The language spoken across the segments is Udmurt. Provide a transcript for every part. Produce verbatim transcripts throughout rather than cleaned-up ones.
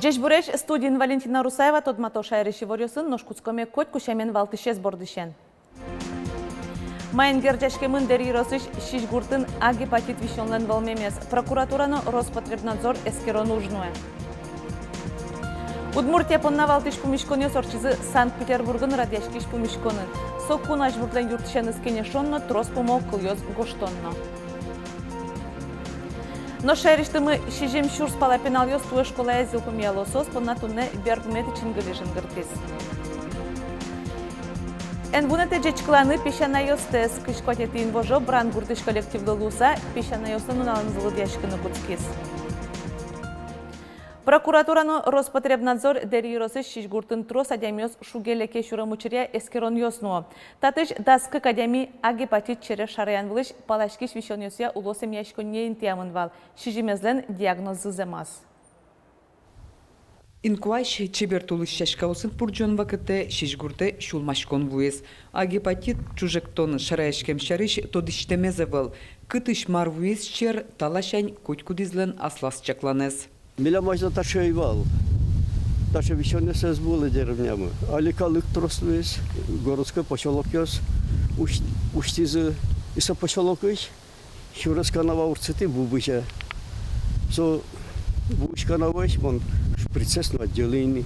Ӟечбуресь! Студиын Валентина Русаева. Тодмато шаерысь иворъёсын, нош кутскоме котьку сямен валтӥсез бордысен. Маин герӟаськемын Дэри ёросысь Сизьгуртын А гепатит висёнлэн вӧлмемез? Прокуратура но Роспотребнадзор эскерон уж нуэ. Удмуртия понна валтӥсь пумиськонъёс ортчизы Санкт-Петербургын радъяськись пумиськонын. Со кун азьмуртлэн юрттӥсеныз кенешон но, трос пумо кылъёс гожтон но. Нош шаерысьтымы сизьым сюрс пала пиналъёс туэ школаез йылпумъяло. Соос понна туннэ берпуметӥ чингыли жингыртӥз. Эн вунэтэ ӟечкыланы песянайёстэс. Кызь куатетӥ инвожо Брангуртысь коллективлы луыса песянайёслэн нуналэнызы лыдъяськыны кутскиз. Прокуратура но Роспотребнадзор Дэри ёросысь Сизьгуртын трос адямиос шуге-леке сюрем учыръя эскеронъёс нуо. Татысь дас кык адями А гепатит через шараян вылысь паласькись висёнъёсъя улосэмъяськонние интыямын вал. Сизьымезлэн диагноззы зэмаз. Инкуазь чебер тулыс сяськаосын пурӟон вакытэ Сизьгуртэ сюлмаськон вуиз. А гепатит чужектон шараяськем сярысь тодӥсьтэмез ӧвӧл. Кытысь мар вуиз чер, та ласянь котькудӥзлэн аслаз чакланэз. Милям азьло таӵе ӧй вал. Таӵе висёнъёс ӧз вуылы деревнямы. Али калык трос луиз, городской посёлокъёс усь-, усьтӥзы. И со посёлокысь сюрес канава ортчытӥ, ву бызе. Со вуысь канаваысь мон шприцез но отделы ини.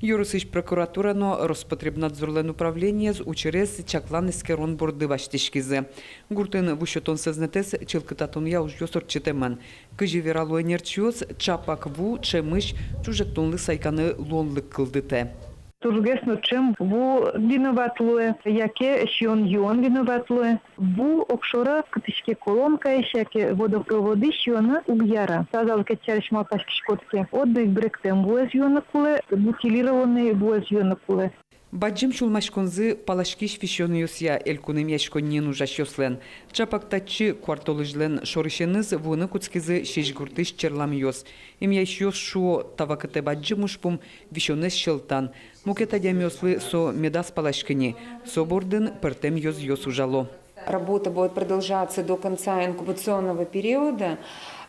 Ёросысь прокуратура но Роспотребнадзорлэн управлениез учырез чаклан-эскерон борды басьтӥськизы. Гуртын ву сётон сӧзнэтэз чылкытатонъя ужъёс ортчытэмын. Кызьы верало энерчиос, чапак ву ӵемысь чужектонлы сайканы луонлык кылдытэ. Тужгес но ӵем ву виноват луэ, яке сиён-юон виноват луэ. Ву огшоры кутӥське колонкаысь яке водопроводысь, сиёны уг яра. Тазалыкед сярысь малпаськиськод ке, одӥг берыктэм вуэз юыны кулэ, бутилированный вуэз юыны кулэ. Бадӟым сюлмаськонзы паласькись висёнъёсъя элькун эмъяськонниын ужасьёслэн. Чапак татчы куартолэзьлэн шорысеныз вуыны кутскизы Сизьгуртысь черламъёс. Эмъясьёс шуо, та вакытэ бадӟым ужпум — висёнэз сьӧлтан. Мукет адямиослы со медаз паласькы ни. Со бордын пӧртэм ёзъёс ужало. Работа будет продолжаться до конца инкубационного периода.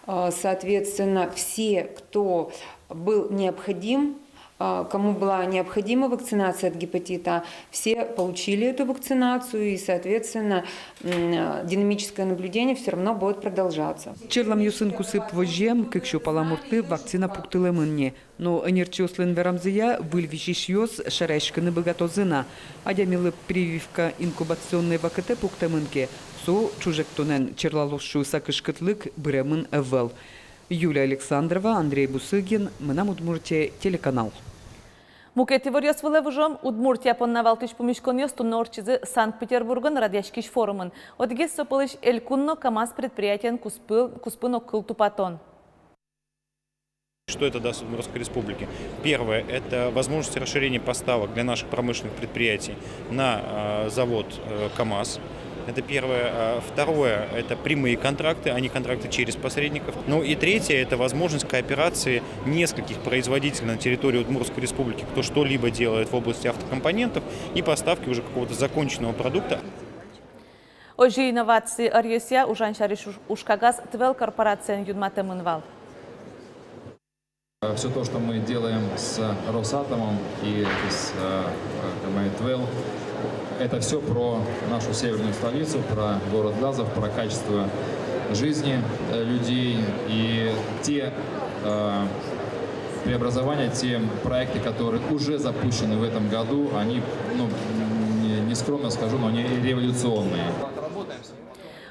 Э, соответственно, все, кто был необходим, э, кому была необходима вакцинация от гепатита, все получили эту вакцинацию, и, соответственно, м, э, динамическое наблюдение всё равно будет продолжаться. Черламъёсын кусып возем кык сю пала муртлы вакцина пуктылэмын ни. Но энерчиослэн верамзыя, выль висисьёс шараяськыны быгатозы на. Адямилы прививка инкубационной вакытэ пуктэмын ке, со чужектонэн черлалоз шуыса кышкытлык быремын ӧвӧл. Юлия Александрова, Андрей Бусыгин, «Мынам Удмуртие» телеканал. Мукет иворъёс вылэ выжом. Удмуртия понна валтӥсь пумиськонъёс туннэ ортчизы Санкт-Петербургын радъяськись форумын. Одӥгез со пӧлысь элькун но КамАЗ предприятиен куспы, куспын огкыл тупатон. Что это даст Удмуртской Республике? Первое — это возможность расширения поставок для наших промышленных предприятий на, э, завод, э, КамАЗ. Это первое. А второе — это прямые контракты, а не контракты через посредников. Ну и третье — это возможность кооперации нескольких производителей на территории Удмуртской Республики, кто что-либо делает в области автокомпонентов, и поставки уже какого-то законченного продукта. Озьы инноваци ӧръёсъя ужан сярысь уж-, ужкагаз ТВЭЛ корпорациен юнматэмын вал. Всё то, что мы делаем с Росатомом и с, э, компанией ТВЭЛ, это всё про нашу северную столицу, про город Глазов, про качество жизни, э, людей. И те, э, преобразования, те проекты, которые уже запущены в этом году, они, ну, не, не скромно скажу, но они революционные.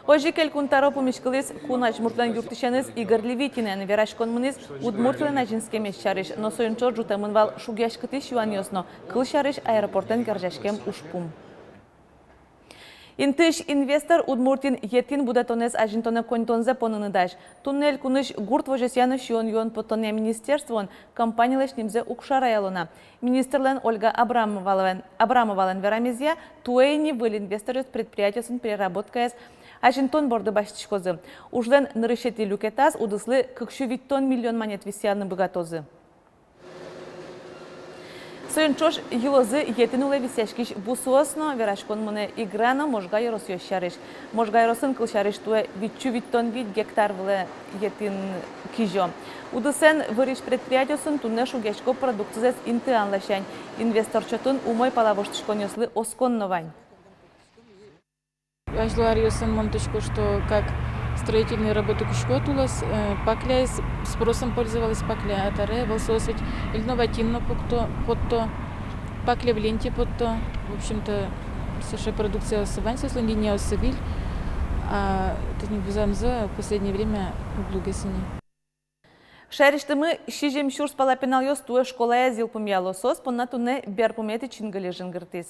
Озьы ик элькун тӧро пумиськылӥз кун азьмуртлэн юрттӥсеныз Игорь Левитинэн. Вераськон мынӥз Удмуртилэн азинскемез сярысь, но соин ӵош ӝутэмын вал шугъяськытӥсь юанъёс но, кылсярысь, аэропортэн герӟаськем ужпум. Интыысь инвестор Удмуртиын етӥн будэтонэз азинтонэ коньдонзэ поныны дась. Туннэ элькунысь гурт возёсъя но сиён-юон поттонъя министерствоын компанилэсь нимзэ уг шараяло на. Министрлэн Ольга Абрамовалэн, Абрамовалэн верамезъя, туэ ини выль инвесторъёс предприятиосын переработкаез азинтон борды басьтӥськозы. Ужлэн нырысетӥ люкетаз удыслы кык сю витьтон миллион манет висъяны быгатозы. Соин ӵош йылозы етӥн улэ висъяськись бусыос но. Вераськон мынэ Игра но Можга ёросъёс сярысь. Можга ёросын, кылсярысь, туэ витьсю витьтон вить гектар вылэ етӥн кизё. Удысэн вырись предприятиосын туннэ шугъясько продукцизэс интыян ласянь. Инвестор чотын умой пала воштӥськонъёслы оскон но вань. Азьло аръёсын мон тодӥсько, что как строительные работы кутско, тулыс, э, пакляез спросом пользовалась пакля, а табере ӧвӧл, соос ведь льноватьын но пукто, потто, пакля в ленте потто. В общем-то, сыӵе продукциос вань, соослэн линиос выль, а тӥни вузамзы последнее время уг лугес ини. Шаерысьтымы сизьым сюрс пала пиналъёс туэ школаез йылпумъяло. Соос понна туннэ берпуметӥ чингыли жингыртӥз.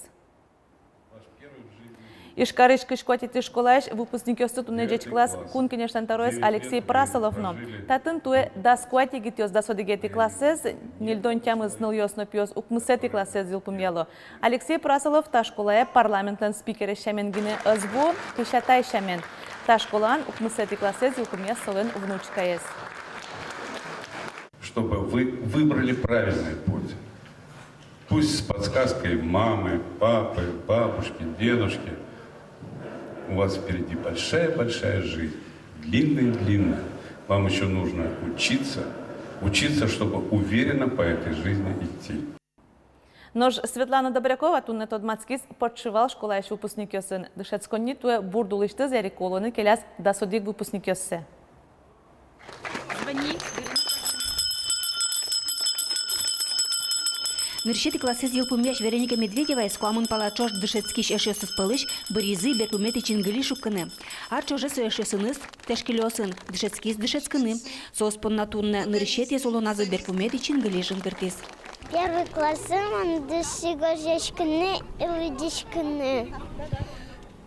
Ижкарысь кызь куатетӥ школаысь выпускникъёсты туннэ ӟечкылаз Кун Кенешлэн тӧроез Алексей Прасолов но. Татын туэ дас куать егитъёс дас одӥгетӥ классэз, ньыльдон тямыс нылъёс но пиос укмысэтӥ классэз йылпумъяло. Алексей Прасолов та школае парламентлэн спикерез сямен гинэ ӧз вуы, песятай сямен. Та школаын укмысэтӥ классэз йылпумъяз солэн внучкаез. Чтобы вы выбрали правильный путь. Пусть с подсказкой мамы, папы, бабушки, дедушки. У вас впереди большая-большая жизнь. Длинная-длинная. Вам ещё нужно учиться, учиться, чтобы уверенно по этой жизни идти. Нош Светлана Добрякова туннэ тодматскиз Подшивал школаысь выпускникъёсын. Дышетсконни туэ бурд улысьтыз эрико улыны келяз дас одӥг выпускникъёссэ. Нырысетӥ классэз йылпумъясь Вероника Медведеваез куамын пала ӵош дышетскись эшъёсыз пӧлысь быръизы берпуметӥ чингыли шуккыны. Ар ӵоже со эшъёсыныз, тэшкыльёсын, дышетскиз дышетскыны. Соос понна туннэ нырысетӥез улоназы берпуметӥ чингыли жингыртӥз. Первый классын мон дыши гожъяськыны и лыдӟиськыны.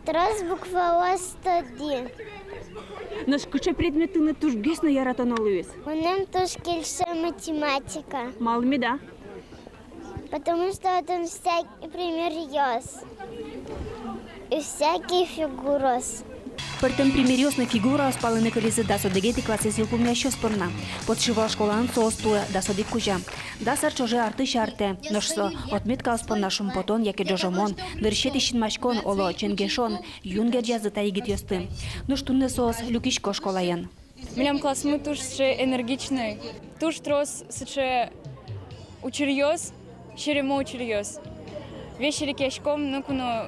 Трос букваос тодӥ. Нош кыӵе предмет тыныд тужгес но яратоно луиз? Мыным туж кельше математика. Малы меда? Потому что отын всякий примеръёс и всякие фигураос. Пӧртэм примеръёс но фигураос палэнэ кылизы дас одӥгетӥ классэз йылпумъясьёс понна. Подшивал школаын соос туэ дас одӥг кузя. Дас ар ӵоже артысь артэ, нош со отметкаос понна шумпотон яке ӝожомон, нырысетӥ синмаськон, оло, ченгешон, юн герӟазы та егитъёсты. Нош туннэ соос люкисько школаен. Милям классмы туж сыӵе энергичной, туж трос сыӵе учыръёс, серемо учыръёс. Весь люкиськом, ноку но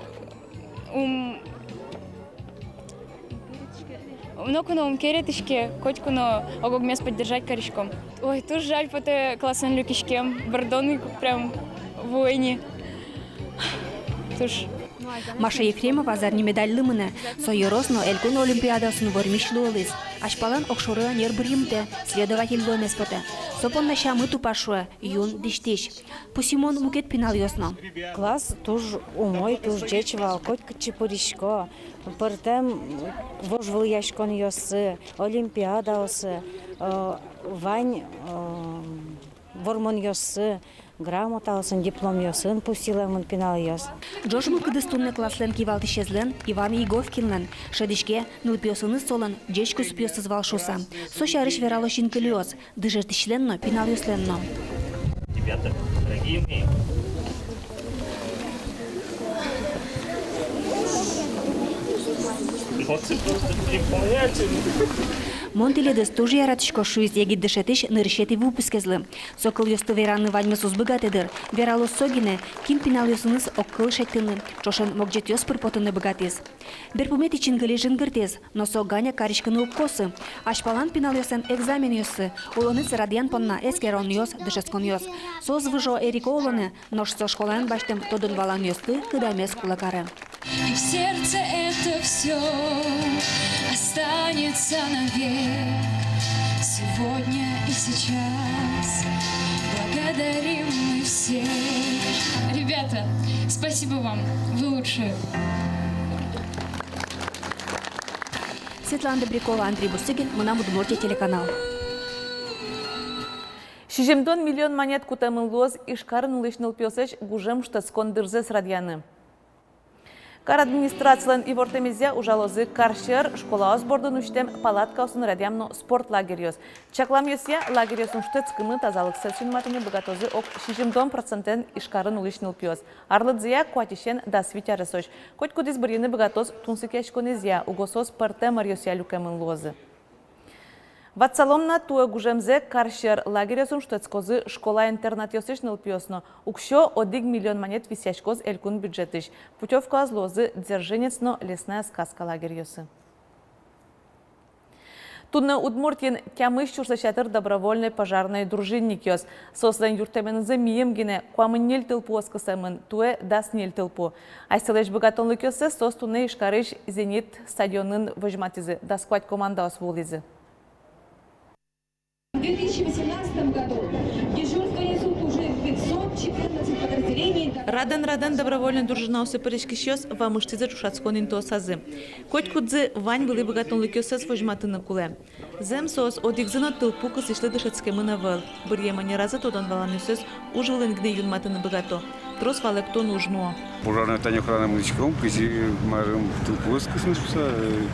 ум Ноку но ум керетӥське, котьку но ог-огмес поддержать кариськом. Ой, туж жаль потэ классэн люкиськем, бӧрдон ик прям вуэ ни. Туж. Маша Ефремова зарни медальлы мынэ. Со ёрос но элькун олимпиадаосын вормись луылӥз. Азьпалан огшоры ӧнер быръемтэ, следователь луэмез потэ. Со понна сямы тупа, шуэ, юн дӥсьтӥсь. Пусйымон мукет пиналъёс но. Класс туж умой, туж ӟеч вал, котькытчы пырисько, пӧртэм вожвылъяськонъёсы, олимпиадаосы, э, вань, э, вормонъёсы, грамотаосын, дипломъёсын пусйылэмын пиналъёс. Ӝож мылкыдыз туннэ класслэн кивалтӥсезлэн Иван Иговкинлэн. Шӧдӥське, нылпиосыныз солэн ӟеч кусыпъёсыз вал шуыса. Со сярысь верало синкылиос дышетӥсьлэн но, пиналъёслэн но. Ребята, дорогие мои. Эмоции просто переполняют. Мон тӥледыз туж яратӥсько, шуиз егит дышетӥсь нырысетӥ выпускезлы. Со кылъёсты вераны ваньмыз уз быгатэ дыр, верало со гинэ, кин пиналъёсыныз огкыл шедьтыны, ӵошен могӟетъёс пыр потыны быгатӥз. Берпуметӥ чингыли жингыртӥз, но со ганяк кариськыны уг косы. Азьпалан пиналъёслэн экзаменъёссы, улонэз радъян понна эскеронъёс, дышетсконъёс. Соос выжо эрико улонэ, нош со школаын басьтэм тодон-валанъёсты кыдамез кулэ каре. И в сердце это всё останется навек. Сегодня и сейчас благодарим мы всех. Ребята, спасибо вам, вы лучшие. Светлана Добрякова, Андрей Бусыгин, «Мынам Удмуртие» телеканал. Сизьымдон миллион манет кутэмын луоз Ижкарын улӥсь нылпиослэсь гужем шутэтскон дырзэс радъяны. Кар администрацилэн ивортэмезъя, ужалозы кар сьӧр, школаос бордын усьтэм палаткаосын радъям но спорт лагерьёс. Чакламъёсъя, лагерьёсын шутэтскыны, тазалыксэс юнматыны быгатозы ог сизьымдон процентэн Ижкарын улӥсь нылпиос. Арлыдзыя куатьысен дас вить аресозь. Котькудӥз бырйыны быгатоз тунсыкъяськонэзъя, уго соос пӧртэм ӧръёсъя люкемын луозы. Ватсалом на, туэ гужемзэ кар сьӧр лагерьёсын шутэтскозы школа-интернатъёсысь нылпиос но. Уксё одӥг миллион манет висъяськоз элькун бюджетысь. Путёвкаос луозы «Дзержинец» но «Лесная сказка» лагерьёсы. Туннэ Удмуртиын тямыс сюрслэсь ятыр добровольной пожарной дружинникъёс. Соослэн юрттэменызы мийым гинэ куамын ньыль тылпуос кысэмын, туэ дас ньыль тылпу. Асьсэлэсь быгатонлыкъёссэс соос туннэ Ижкарысь «Зенит» стадионын возьматӥзы, дас куать командаос вуылӥзы. В две тысячи восемнадцатом году дежурство несут уже пятьсот четырнадцать подразделений. Радэн-радэн добровольной дружинаосы пыриськисьёс вамыштӥзы ӵошатскон интыосазы. Котькудзы вань вылӥ быгатонлыкъёссэс возьматыны кулэ. Зэм, соос одӥгзы но тылпу кысӥсьлы дышетскемын ӧвӧл. Быръем ӧнеразы тодон-валанъёссэс уж вылын гинэ юнматыны быгато. Трос валэктон уж нуо. Пожарной тани охрана мынӥськом, кызьы марым тылпуос кысыны шуыса, э,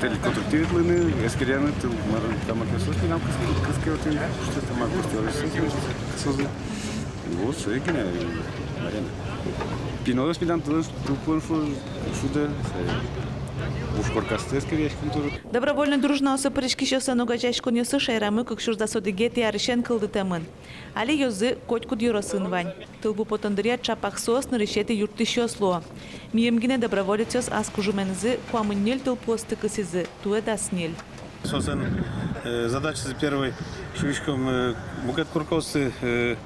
тэль котыртӥ ветлыны, эскеръяны тыл, марым тамакъёсыз пинал кыске, кыске отын, что-то мар костёръёсыз кысозы. Вот, сое гинэ, э, марем. Пиналъёс пинал тыл, тылпуэн шо-, шудэ, сое. Уж коркасьтыз эскеръяськом тоже. Добровольной дружинаосы пыриськисьёслэн огазеяськонъёссы шаерамы кык сюрс дас одӥгетӥ арысен кылдытэмын. Али ёзы котькуд ёросын вань. Тылпу потон дыръя чапак соос нырысетӥ юрттӥсьёс луо. Мийым гинэ доброволецъёс ас кужыменызы куамын ньыль тылпуосты кысӥзы, туэ дас ньыль. Соослэн, э, задачазы первой, шуиськом, э, мукет коркаосты, э,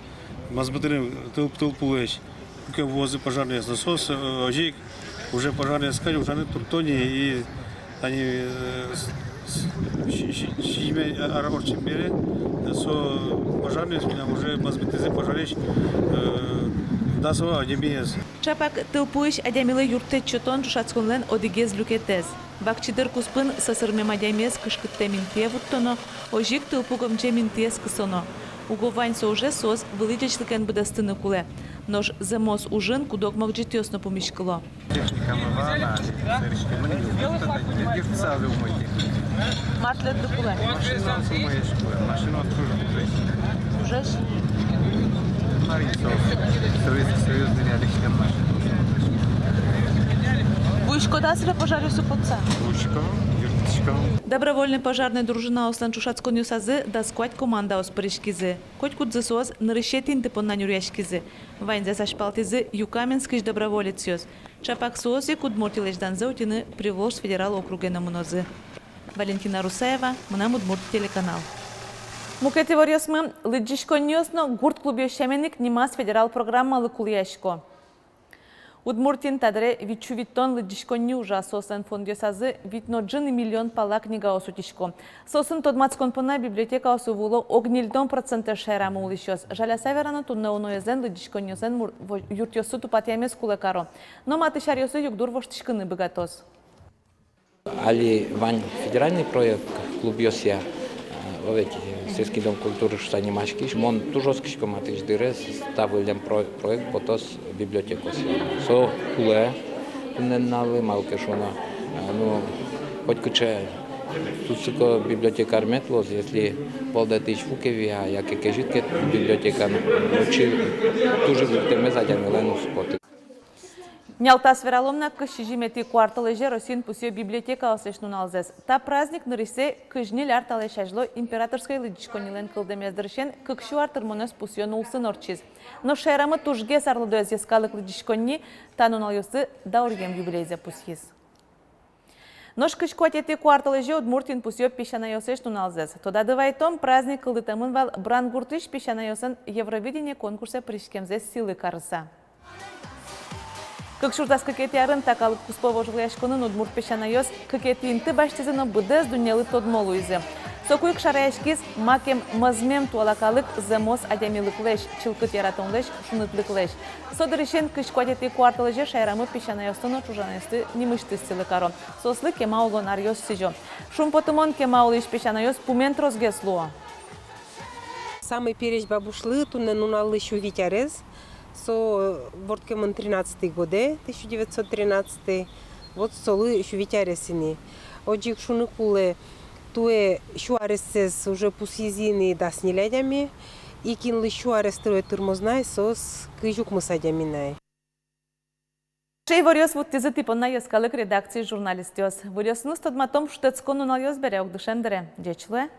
мозмытыны тыл-, тылпулэсь, куке вуозы пожарнойёс. Но соос, э, озьы ик уже пожарнойёс кадь ужаны туртто ни, и тани, э, с-, с-, си-, си-, сизьым ар ортчем бере, э, со пожарнойёс милям уже мозмытӥзы пожарысь, э, дасо адямиез. Чапак тылпуысь адямилы юрттэт сётон — ӵошатсконлэн одӥгез люкетэз. Вакчи дыр куспын сӧсырмем адямиез кышкыттэм интые вуттоно, озьы ик тылпу гомӟем интыез кысоно. Уго вань со ужез соос вылӥ ӟечлыкен быдэстыны кулэ. Нош зэмос ужын куд-ог могӟетъёс но пумиськыло. Техникамы вал на, нырысьтымы ньыль, ньыль герц сразу умой техника. Мар тӥледлы кулэ? Машина умоесь кулэ, машина тоже ужась. Ужась? Марин со, Советский Союз дыръя лэсьтэм машина. Вуиськод-а сыре пожаръёсы потса? Вуисько, юрттӥсько. Добровольной пожарной дружинаослэн ӵошатсконъёсазы дас куать командаос пыриськизы. Котькудзы соос нырысетӥ инты понна нюръяськизы. Ваньзэс азьпалтӥзы Юкаменскысь доброволецъёс. Чапак соос ик Удмуртилэсь данзэ утьыны Приволжск федерал округе но мынозы. Валентина Русаева, «Мынам Удмуртие» телеканал. Мукет иворъёсмы. Лыдӟиськонниос но гурт клубъёс сямен ик нимаз федерал программалы кулэясько. Удмуртиын та дыре витьсю витьтон лыдӟиськонни ужа, соослэн фондъёсазы вить но ӝыны миллион пала книгаос утисько. Соосын тодматскон понна библиотекаосы вуыло ог ньыльдон процентэз шаерамы улӥсьёс. Жаляса верано, туннэ уноезлэн лыдӟиськонниослэн мур-, во-, юртъёссы тупатъямез кулэ каро. Но матысь аръёсы югдур воштӥськыны быгатоз. Али вань федеральный проект клубъёсъя, э, о, ведь, э, «Сельский дом культуры» шуыса нимаськись. Мон туж оскисько матысь дыре, с-, та выллем про-, проект потоз библиотекаосъя. Со кулэ туннэ нуналлы, малы ке шуоно, э, ну, хоть кыӵе тунсыко библиотекарь мед луоз, если пӧлдытӥсь уг ке вия, яке кезьыт ке библиотекаын, отчы туж ик лыктэмез адямилэн уз поты. Нялтас вералом на, кызь сизьыметӥ куартолэзе Россиын пусъё библиотекаослэсь нуналзэс. Та праздник нырысьсэ кызь ньыль ар талэсь азьло императорской лыдӟиськоннилэн кылдэмез дырысен кык сю ар тырмонэз пусъён улсын ортчиз. Нош шаерамы тужгес арлыдоез йӧскалык лыдӟиськонни та нуналъёсы дауръем юбилейзэ пусйиз. Нош кызь куатетӥ куартолэзе Удмуртиын пусъё песянайёслэсь нуналзэс. Тодады вайтом, праздник кылдытэмын вал Брангуртысь песянайёслэн Евровидение конкурсэ пыриськемзэс сӥлы карыса. Кык сюрс дас кыкетӥ арын та калык куспо вожвылъяськонын удмурт песянайёс кыкетӥ инты басьтӥзы но быдэс дуннелы тодмо луизы. Соку ик шараяськиз, макем мӧзмем туала калык зэмос адямилыклэсь, чылкыт яратонлэсь, шунытлыклэсь. Со дырысен кызь куатетӥ куартолэзе шаерамы песянайёсты но ӵужанайёсты нимысьтыз сӥлы каро. Соослы кема улон аръёс сӥзё. Шумпотымон кема улӥсь песянайёс пумен тросгес луо. Самой пересь бабушлы туннэ нуналлы сю вить арес. Со вордскемын тринадцатый годэ, тысяча девятьсот тринадцатый. Вот солы сю вить арес ини. Озьы ик шуны кулэ, туэ сю аресэз уже пусйизы ини дас ньыль адями, и кинлы сю арес туэ тырмоз на ай, соос кызь укмыс адями на ай. Таӵе иворъёс вуттӥзы тӥ понна йӧскалык редакциысь журналистъёс. Выльёсыныз тодматом шутэтскон нуналъёс бере, огдышем дыре. Ӟеч луэ.